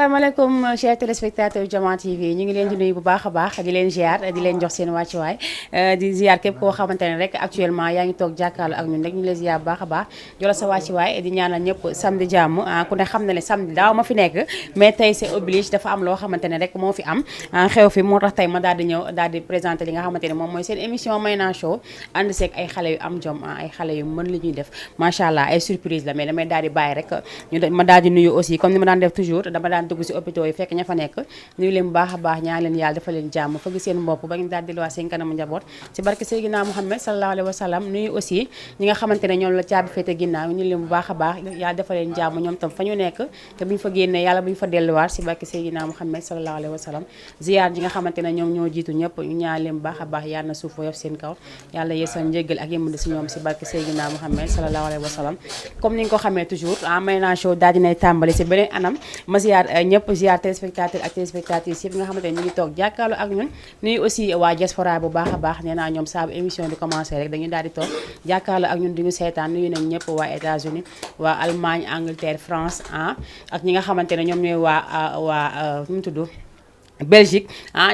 asalaamaaleykum chers téléspectateurs Diama TV ñu ngi leen di nuyu bu baax a baax di leen ziar di leen jox seen wàccuwaay di ziar képp koo xamante ne rek actuellement yaa ngi toog jàkkaarloo ak ñun rek ñu leen ziar bu baax a baax jola sa wàccuwaay di ñaanal ñëpp samedi jàmm ku ne xam na ne samedi daaw ma fi nekk mais tey c'est oblige dafa am loo xamante ne rek moo fi am xew fi moo tax tey ma daal di ñëw daal di présenter li nga xamante ne moom mooy seen émission Mayna Show ànd seeg ay xale yu am jom ay xale yu mën li ñuy def macha allah ay surprise la mais damay daal di bàyyi rek ma daal di nuyu aussi comme ni ma daan def toujours dama daan dugg si hôpitaux yi fekk ña fa nekk nuyu leen bu baax a baax ñaan leen yàlla dafa leen jàmm fëgg seen bopp ba ñu daal di luwaat seen kanamu njaboot si barke Seydina Muhammad sallallahu alayhi wa sallam nuyu aussi ñi nga xamante ne ñoom la caabi féete ginnaaw ñu leen bu baax a baax yàlla dafa leen jàmm ñoom tam fa ñu nekk te bu ñu fa génnee yàlla bu ñu fa delluwaat si barke Seydina Muhammad sallallahu alayhi wa sallam ziyaar ñi nga xamante ne ñoom ñoo jiitu ñëpp ñu ñaan leen bu baax a baax yàlla na suuf woyof seen kaw yàlla yeesal njéggal ak yëmandi si ñoom si barke Seydina Muhammad sallallahu alayhi wa sallam comme ni nga ko xamee toujours Mayna Show daal dinay tàmbali si beneen anam ma ziar ñëpp ziar téléspectateur ak téléspectatrices yëpp nga xamante ne ñu ngi toog jàkkaarloo ak ñun nuyu aussi waa diaspora bu baax a baax nee naa ñoom saabu émission bi commencé rek dañuy daal di toog jàkkaarloo ak ñun di ñu seetaan nuyu nañ ñëpp waa États-Unis waa Allemagne Angleterre France ak ñi nga xamante ne ñoom ñooy waa nu mu tudd Belgique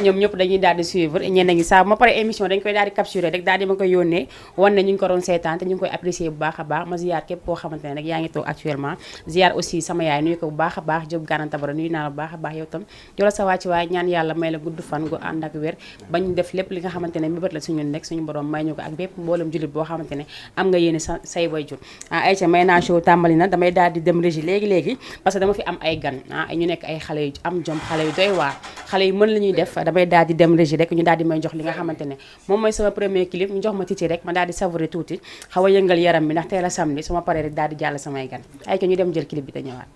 ñoom ñëpp dañuy daal di suivre ñenn ñi saa ma pare émission dañ koy daal di capturer rek daal di ma koy yónnee wan ne ñu ngi ko doon seetaan te ñu ngi koy apprécier bu baax a baax ma ziar képp koo xamante ne rek yaa ngi toog actuellement ziar aussi sama yaay nuyu ko bu baax a baax Jóob Gana Tabara nuyu naa la bu baax a baax yow tam jola sa wàcc waaye ñaan yàlla may la gudd fan gu ànd ak wér bañ def lépp li nga xamante ne mbébét la suñu nekk suñu borom may ñu ko ak bépp mboolem jullit boo xamante ne am nga yéene say waajur ayca Mayna Show tàmbali na damay daal di dem régie léegi parce que dama fi am ay gan ñu nekk ay xale yu am jom xale yu doy waar xale yu mën la ñuy def damay daal di dem régie rek ñu daal di may jox li nga xamante ne moom mooy sama premier clip ñu jox ma titi rek ma daal di savourer tuuti xaw a yëngal yaram bi ndax tey la samedi su ma paree rek daal di jàll samay gan ay ko ñu dem jël clip bi te ñëwaat